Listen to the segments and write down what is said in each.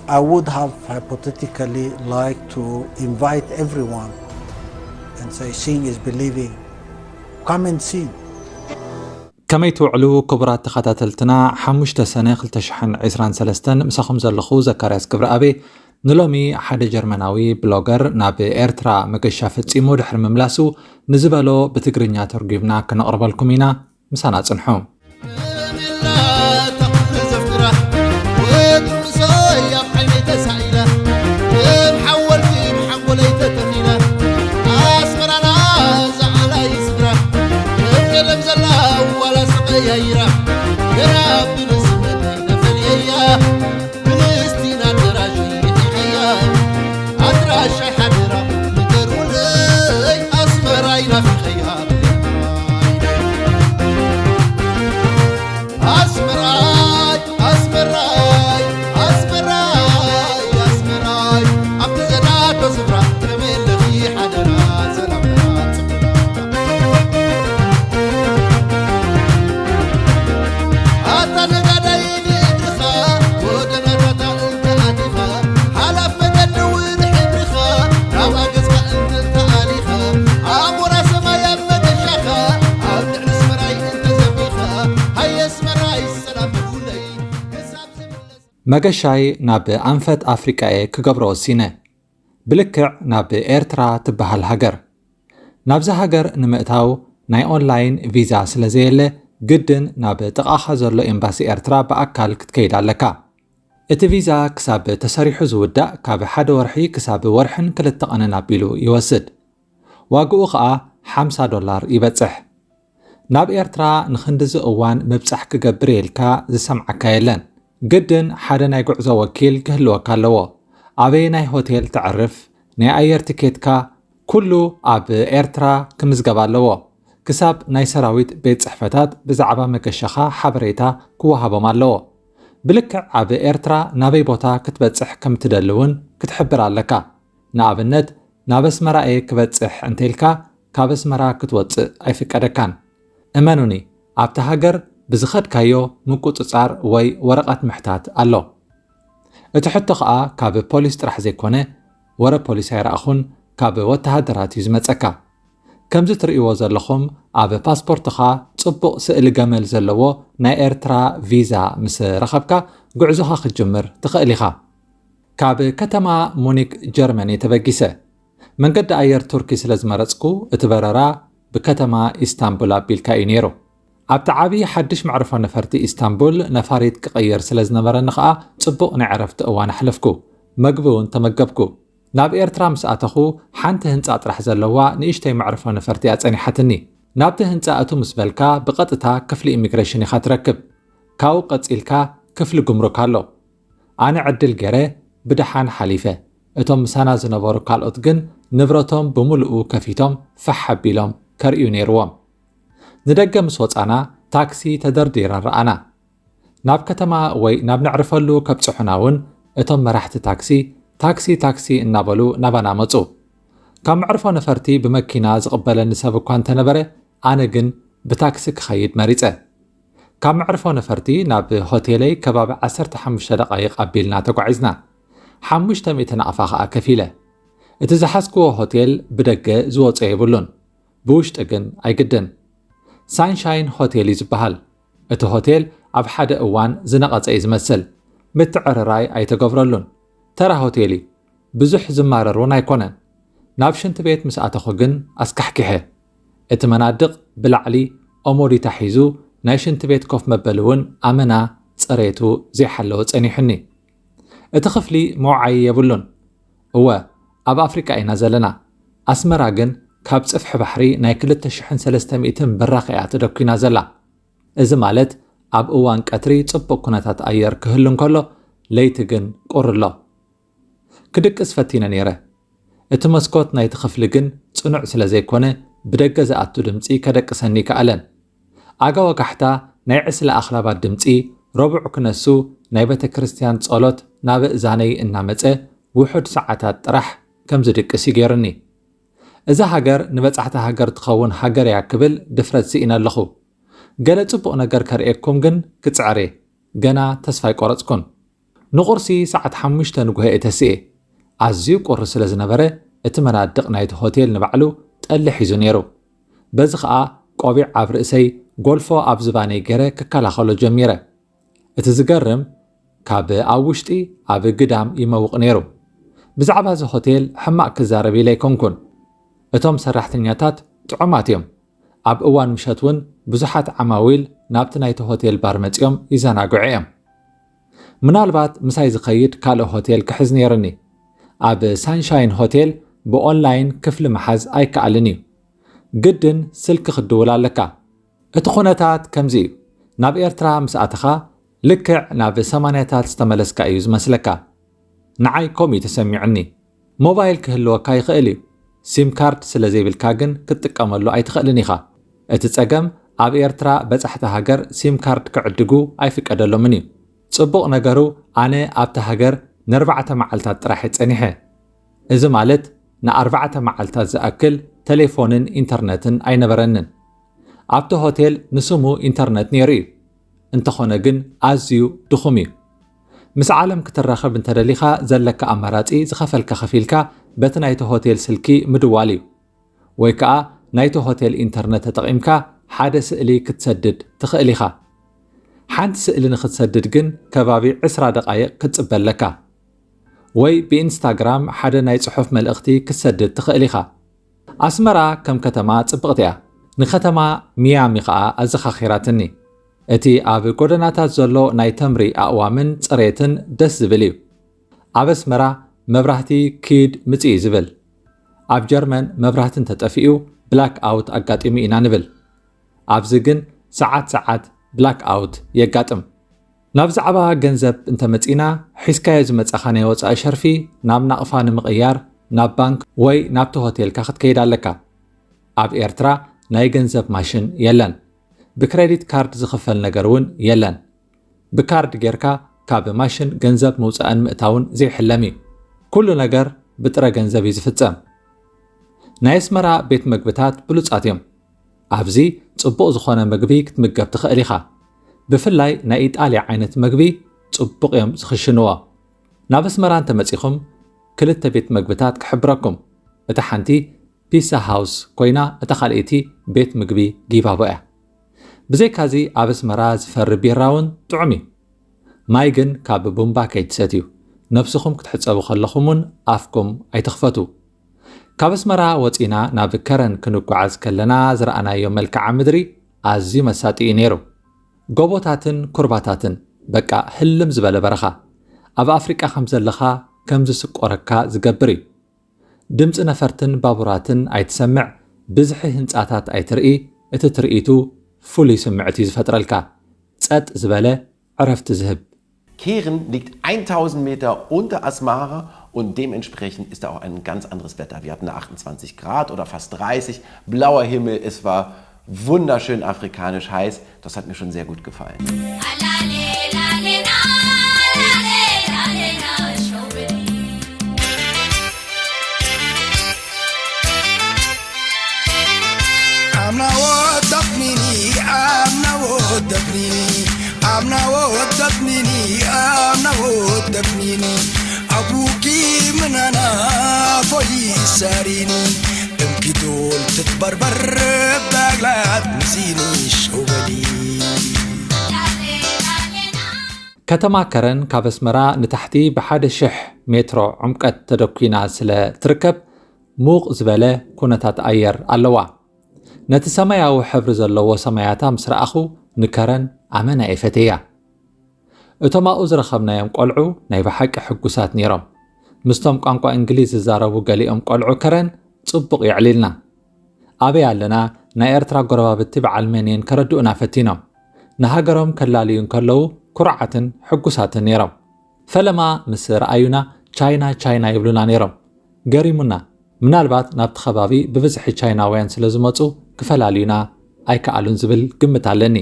I would have hypothetically liked to invite everyone and say, "Seeing is believing. Come and see." ከመይ ትውዕሉ ክቡራት ተኸታተልትና፣ ሓሙሽተ ሰነ ክልተ ሽሕን ዕስራን ሰለስተን ምሳኹም ዘለኹ ዘካርያስ ክብረኣብ። ንሎሚ ሓደ ጀርመናዊ ብሎገር ናብ ኤርትራ መገሻ ፈጺሙ ድሕሪ ምምላሱ ንዝበሎ ብትግርኛ ተርጒምና ክነቕርበልኩም ኢና። ምሳና ጽንሑ። መገሻይ ናብ ኣንፈት ኣፍሪቃ እየ ክገብሮ ወሲነ። ብልክዕ ናብ ኤርትራ ትበሃል ሃገር። ናብዚ ሃገር ንምእታው ናይ ኦንላይን ቪዛ ስለ ዘየለ፣ ግድን ናብ ጥቓኻ ዘሎ ኤምባሲ ኤርትራ ብኣካል ክትከይድ ኣለካ። እቲ ቪዛ ክሳብ ተሰሪሑ ዝውዳእ ካብ ሓደ ወርሒ ክሳብ ወርሕን ክልተ ቀንን ኣቢሉ ይወስድ። ዋግኡ ኸኣ ሓምሳ ዶላር ይበጽሕ። ናብ ኤርትራ ንኽንድዚ እዋን ምብጻሕ ክገብር እየ ኢልካ ዝሰምዓካ የለን። ግድን ሓደ ናይ ጉዕዞ ወኪል ክህልወካ ኣለዎ። ኣበየናይ ሆቴል ተዕርፍ፣ ናይ ኣየር ትኬትካ፣ ኩሉ ኣብ ኤርትራ ክምዝገብ ኣለዎ። ክሳብ ናይ ሰራዊት ቤት ጽሕፈታት ብዛዕባ መገሻኻ ሓበሬታ ክወሃቦም ኣለዎ። ብልክዕ ኣብ ኤርትራ ናበይ ቦታ ክትበጽሕ ከም እትደሊ እውን ክትሕብር ኣለካ። ንኣብነት፣ ናብ ኣስመራ እየ ክበጽሕ እንተ ኢልካ፣ ካብ ኣስመራ ክትወጽእ ኣይፍቀደካን። እመኑኒ፣ ኣብታ ሃገር ብዝኸድካዮ ምቁጽጻር ወይ ወረቐት ምሕታት ኣሎ። እቲ ሕቶ ኸኣ ካብ ፖሊስ ጥራሕ ዘይኮነ፣ ወረ ፖሊስ ኣይረኣኹን፣ ካብ ወተሃደራት እዩ ዝመጸካ። ከምዚ ትርእይዎ ዘለኹም ኣብ ፓስፖርትኻ ጽቡቕ ስእሊ ገመል ዘለዎ ናይ ኤርትራ ቪዛ ምስ ረኸብካ፣ ጉዕዞኻ ክትጅምር ትኽእል ኢኻ። ካብ ከተማ ሙኒክ ጀርመን እየ ተበጊሰ። መንገዲ ኣየር ቱርኪ ስለ ዝመረጽኩ፣ እቲ በረራ ብከተማ ኢስታንቡል ኣቢልካ እዩ ነይሩ። ኣብቲ ዓቢ ሓድሽ መዕርፎ ነፈርቲ ኢስታንቡል ነፋሪት ክቕይር ስለ ዝነበረኒ ኸኣ፣ ጽቡቕ ናይ ዕረፍቲ እዋን ኣሕለፍኩ። መግቢ እውን ተመገብኩ። ናብ ኤርትራ ምስ ኣተኹ፣ ሓንቲ ህንጻ ጥራሕ ዘለዋ ንእሽተይ መዕርፎ ነፈርቲ እያ ጸኒሓትኒ። ናብቲ ህንጻ እቱ ምስ በልካ፣ ብቐጥታ ክፍሊ ኢሚግሬሽን ኢኻ ትረክብ። ካብኡ ቀጺልካ ክፍሊ ጉምሩክ ኣሎ። ኣነ ዕድል ገይረ ብደሓን ሓሊፈ። እቶም ምሳና ዝነበሩ ካልኦት ግን ንብረቶም ብምልኡ ከፊቶም ፋሕ ኣቢሎም ከርእዩ ነይርዎም። ንደገ ምስ ወጻና ታክሲ ተደርዲረን ረኣና። ናብ ከተማ ወይ ናብ ነዕርፈሉ ከብጽሑና እውን እቶም መራሕቲ ታክሲ፣ "ታክሲ፣ ታክሲ" እናበሉ ናባና መጹ። ካብ መዕርፎ ነፈርቲ ብመኪና ዝቕበለኒ ሰብ እኳ እንተነበረ፣ ኣነ ግን ብታክሲ ክኸይድ መሪጸ። ካብ መዕርፎ ነፈርቲ ናብ ሆቴለይ ከባቢ ዓሰርተ ሓሙሽተ ደቓይቕ ኣቢልና ተጓዒዝና። ሓሙሽተ ሚእቲ ናቕፋ ኸኣ ከፊለ። እቲ ዝሓዝክዎ ሆቴል ብደገ ዝወጾ የብሉን። ብውሽጢ ግን ኣይግድን። ሳንሻይን ሆቴል እዩ ዝበሃል። እቲ ሆቴል ኣብ ሓደ እዋን ዝነቐጸ እዩ ዝመስል። ምትዕርራይ ኣይተገብረሉን። ተራ ሆቴል እዩ። ብዙሕ ዝማረር እውን ኣይኮነን። ናብ ሽንቲ ቤት ምስ ኣተኹ ግን ኣስካሕኪሐ። እቲ መናድቕ ብላዕሊ ኦሞዲታ ሒዙ፣ ናይ ሽንቲ ቤት ኮፍ መበሊ እውን ኣመና ጽሬቱ ዘይሓለወ ጸኒሑኒ። እቲ ክፍሊ መውዓዪ የብሉን። እወ፣ ኣብ ኣፍሪቃ ኢና ዘለና። ኣስመራ ግን ካብ ጽፍሒ ባሕሪ ናይ ክልተ ሽሕን ሰለስተ ሚእትን ብራኸ እያ ተደኲና ዘላ። እዚ ማለት፣ ኣብ እዋን ቀትሪ ጽቡቕ ኩነታት ኣየር ክህሉ እንከሎ፣ ለይቲ ግን ቁሪ ኣሎ። ክድቅስ ፈቲነ ነይረ። እቲ መስኮት ናይቲ ክፍሊ ግን ጽኑዕ ስለ ዘይኮነ፣ ብደገ ዝኣቱ ድምጺ ከደቅሰኒ ኣይከኣለን። ኣጋ ወጋሕታ ናይ ዕስለ ኣኽላባት ድምጺ፣ ረቡዕ ክነሱ ናይ ቤተ ክርስቲያን ጸሎት ናብ እእዛነይ እናመጸ፣ ውሑድ ሰዓታት ጥራሕ ከም ዝድቅስ እዩ ገይሩኒ። እዛ ሃገር ንበጻሕቲ ሃገር ትኸውን ሃገር እያ ክብል ድፍረት ስኢነ ኣለኹ። ገለ ጽቡቕ ነገር ከርእየኩም ግን ክጽዕር እየ። ገና ተስፋ ኣይቆረጽኩን። ንቁርሲ ሰዓት ሓሙሽተ ንግሆ እየ ተስኤ። ኣዝዩ ቁሪ ስለ ዝነበረ፣ እቲ መናድቕ ናይቲ ሆቴል ንባዕሉ ጠሊ ሒዙ ነይሩ። በዚ ኸኣ ቆቢዕ ኣብ ርእሰይ፣ ጎልፎ ኣብ ዝባነይ ገይረ ክከላኸሎ ጀሚረ። እቲ ዝገርም፣ ካብ ኣብ ውሽጢ ኣብ ግዳም ይመውቕ ነይሩ። ብዛዕባ እዚ ሆቴል ሕማቕ ክዛረብ ኢለ ኣይኮንኩን። እቶም ሰራሕተኛታት ጥዑማት እዮም። ኣብ እዋን ምሸት እውን ብዙሓት ዓማዊል ናብቲ ናይቲ ሆቴል ባር መጺኦም ይዘናግዑ እዮም። ምናልባት ምሳይ ዝኸይድ ካልእ ሆቴል ክሕዝ ነይርኒ። ኣብ ሳንሻይን ሆቴል ብኦንላይን ክፍሊ ምሓዝ ኣይከኣልን እዩ። ግድን ስልኪ ክትድውል ኣለካ። እቲ ኩነታት ከምዚ እዩ። ናብ ኤርትራ ምስ ኣተኻ ልክዕ ናብ ሰማንያታት ዝተመለስካ እዩ ዝመስለካ። ንዓይ ከምኡ እዩ ተሰሚዑኒ። ሞባይል ክህልወካ ይኽእል እዩ። ሲም ካርድ ስለ ዘይብልካ ግን ክትጥቀመሉ ኣይትኽእልን ኢኻ። እቲ ጸገም ኣብ ኤርትራ በጻሕቲ ሃገር ሲም ካርድ ክዕድጉ ኣይፍቀደሎምን እዩ። ጽቡቕ ነገሩ ኣነ ኣብታ ሃገር ንኣርባዕተ መዓልታት ጥራሕ እየ ጸኒሐ። እዚ ማለት ንኣርባዕተ መዓልታት ዝኣክል ተሌፎንን ኢንተርነትን ኣይነበረንን። ኣብቲ ሆቴል ንስሙ ኢንተርነት ነይሩ እዩ። እንተኾነ ግን ኣዝዩ ድኹም እዩ። ምስ ዓለም ክትራኸብ እንተደሊኻ ዘለካ ኣማራጺ ዝኸፈልካ ከፊልካ በቲ ናይቲ ሆቴል ስልኪ ምድዋል እዩ። ወይ ከኣ ናይቲ ሆቴል ኢንተርነት ተጠቒምካ ሓደ ስእሊ ክትሰድድ ትኽእል ኢኻ። ሓንቲ ስእሊ ንኽትሰድድ ግን ከባቢ ዕስራ ደቓይቕ ክትጽበ ኣለካ። ወይ ብኢንስታግራም ሓደ ናይ ጽሑፍ መልእኽቲ ክትሰድድ ትኽእል ኢኻ። ኣስመራ ከም ከተማ ጽብቕቲ እያ። ንከተማ ሚያሚ ኸኣ ኣዘኻኺራትኒ። እቲ ኣብ ጎደናታት ዘሎ ናይ ተምሪ ኣእዋምን ጽሬትን ደስ ዝብል እዩ። ኣብ ኣስመራ መብራህቲ ኪድ ምጽእ እዩ ዝብል። ኣብ ጀርመን መብራህቲ እንተጠፊኡ ብላክ ኣውት ኣጋጢሙ ኢና ንብል። ኣብዚ ግን ሰዓት ሰዓት ብላክ ኣውት የጋጥም። ናብ ዛዕባ ገንዘብ እንተመጺና፣ ሒዝካዮ ዝመጻኻ ናይ ወጻኢ ሸርፊ ናብ ናቕፋ ንምቕያር ናብ ባንክ ወይ ናብቲ ሆቴልካ ክትከይድ ኣለካ። ኣብ ኤርትራ ናይ ገንዘብ ማሽን የለን። ብክሬዲት ካርድ ዝኽፈል ነገር እውን የለን። ብካርድ ጌርካ ካብ ማሽን ገንዘብ ምውጻእን ምእታውን ዘይሕለም እዩ። ኩሉ ነገር ብጥረ ገንዘብ እዩ ዝፍጸም። ናይ ኣስመራ ቤት መግብታት ብሉጻት እዮም። ኣብዚ ጽቡቕ ዝኾነ መግቢ ክትምገብ ትኽእል ኢኻ። ብፍላይ ናይ ኢጣልያ ዓይነት መግቢ ጽቡቕ እዮም ዝኽሽንዎ። ናብ ኣስመራ እንተመጺኹም ክልተ ቤት መግብታት ክሕብረኩም። እታ ሓንቲ ፒሳ ሃውስ ኮይና እታ ካልኣይቲ ቤት ምግቢ ጊባቦ እያ። ብዘይካዚ ኣብ ኣስመራ ዝፈሪ ቢራ እውን ጥዑም እዩ። ማይ ግን ካብ ቡምባ ከይትሰትዩ። ነብስኹም ክትሕጸቡ ከለኹም እውን ኣፍኩም ኣይትኽፈቱ። ካብ ኣስመራ ወጺና ናብ ከረን ክንጓዓዝ ከለና ዝረኣናዮ መልክዓ ምድሪ ኣዝዩ መሳጢ እዩ ነይሩ። ጎቦታትን ኩርባታትን፣ በቃ ህልም ዝበለ በረኻ። ኣብ ኣፍሪቃ ከም ዘለኻ ከም ዝስቆረካ ዝገብር እዩ። ድምጺ ነፈርትን ባቡራትን ኣይትሰምዕ፣ ብዝሒ ህንጻታት ኣይትርኢ፣ እቲ ትርኢቱ ፍሉይ ስምዕት እዩ ዝፈጥረልካ። ጸጥ ዝበለ ዕረፍቲ ዝህብ። Keren liegt eintausend Meter unter Asmara und dementsprechend ist da auch ein ganz anderes Wetter. Wir hatten achtundzwanzig Grad oder fast dreißig, blauer Himmel, es war wunderschön afrikanisch heiß. Das hat mir schon sehr gut gefallen. I'm not what that mean, I'm not what that mean, I'm not what that mean, I'm not what that mean. ኣቡኪ ምናና ፎይ ሰሪኒ እምኪ ዶል ትትበርበር ባግላት ምሲኒ ሸውበሊ። ከተማ ከረን ካብ ኣስመራ ንታሕቲ ብሓደ ሽሕ ሜትሮ ዕምቀት ተደኲና ስለ ትርከብ፣ ምውቕ ዝበለ ኩነታት ኣየር ኣለዋ። ነቲ ሰማያዊ ሕብሪ ዘለዎ ሰማያታ ምስ ረኣኹ፣ ንከረን ኣመና እየ ፈትየያ። እቶም ኣብኡ ዝረኸብናዮም ቆልዑ ናይ ብሓቂ ሕጉሳት ነይሮም። ምስቶም ቋንቋ እንግሊዝ ዝዛረቡ ገሊኦም ቆልዑ ከረን ጽቡቕ የዕሊልና። ኣበይ ኣለና፣ ናይ ኤርትራ ጎረባብቲ በዓል መን እየን ከረድኡና ፈቲኖም። ንሃገሮም ከላልዩ እንከለዉ ኩሩዓትን ሕጉሳትን ነይሮም። ፈለማ ምስ ረኣዩና ቻይና ቻይና ይብሉና ነይሮም። ገሪሙና። ምናልባት ናብቲ ከባቢ ብብዝሒ ቻይናውያን ስለ ዝመጹ ክፈላልዩና ኣይከኣሉን ዝብል ግምት ኣለኒ።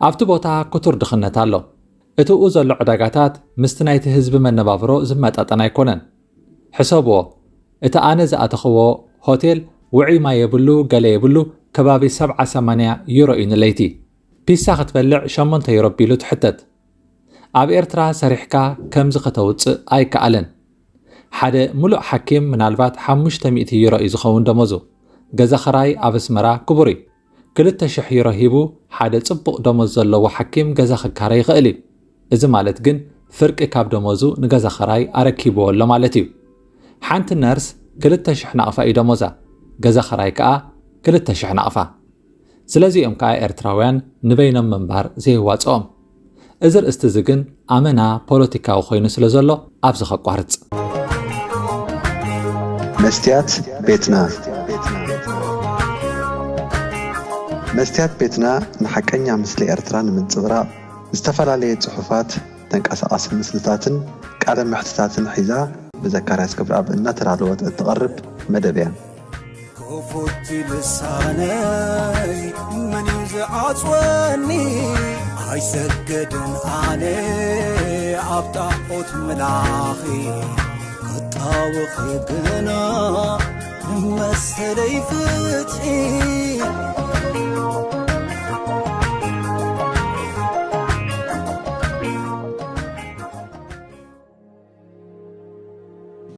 ኣብቲ ቦታ ክቱር ድኽነት ኣሎ። እቲኡ ዘሎ ዕዳጋታት ምስቲ ናይቲ ህዝቢ መነባብሮ ዝመጣጠን ኣይኮነን። ሕሰብዎ፣ እቲ ኣነ ዝኣተኽዎ ሆቴል ውዑይ ማይ የብሉ፣ ገለ የብሉ፣ ከባቢ ሰብዓ ሰማንያ ዩሮ እዩ ንለይቲ። ፒሳ ክትበልዕ ሸሞንተ ዩሮ ቢሉ ትሕተት። ኣብ ኤርትራ ሰሪሕካ ከምዚ ከተውጽእ ኣይከኣልን። ሓደ ምሉእ ሓኪም ምናልባት ሓሙሽተ ሚእቲ ዩሮ እዩ ዝኸውን ደሞዙ። ገዛ ኸራይ ኣብ ኣስመራ ክቡር እዩ። ክልተ ሽሕ ዩሮ ሂቡ ሓደ ጽቡቕ ደሞዝ ዘለዎ ሓኪም ገዛ ክካረ ይኽእል እዩ። እዚ ማለት ግን ፍርቂ ካብ ደሞዙ ንገዛ ኸራይ ኣረኪብዎ ኣሎ ማለት እዩ። ሓንቲ ነርስ ክልተ ሽሕ ናቕፋ እዩ ደሞዛ። ገዛ ኸራይ ከኣ ክልተ ሽሕ ናቕፋ። ስለዚ እዮም ከኣ ኤርትራውያን ንበይኖም ምንባር ዘየዋጽኦም። እዚ ርእስቲ እዚ ግን ኣመና ፖለቲካዊ ኮይኑ ስለ ዘሎ ኣብዚ ከቋርጽ። መስትያት ቤትና። መስትያት ቤትና ንሓቀኛ ምስሊ ኤርትራ ንምንጽብራቕ ዝተፈላለየ ጽሑፋት፣ ተንቀሳቓሲ ምስልታትን ቃለ መሕትታትን ሒዛ ብዘካርያስ ክብረኣብ እናተዳለወት እትቐርብ መደብ እያ። ክፉት ልሳነይ መን እዩ ዝዓጽወኒ? ኣይሰገድን ኣነ ኣብ ጣዖት ምላኺ ክጣወኺ ግና ንመሰለይ ፍትሒ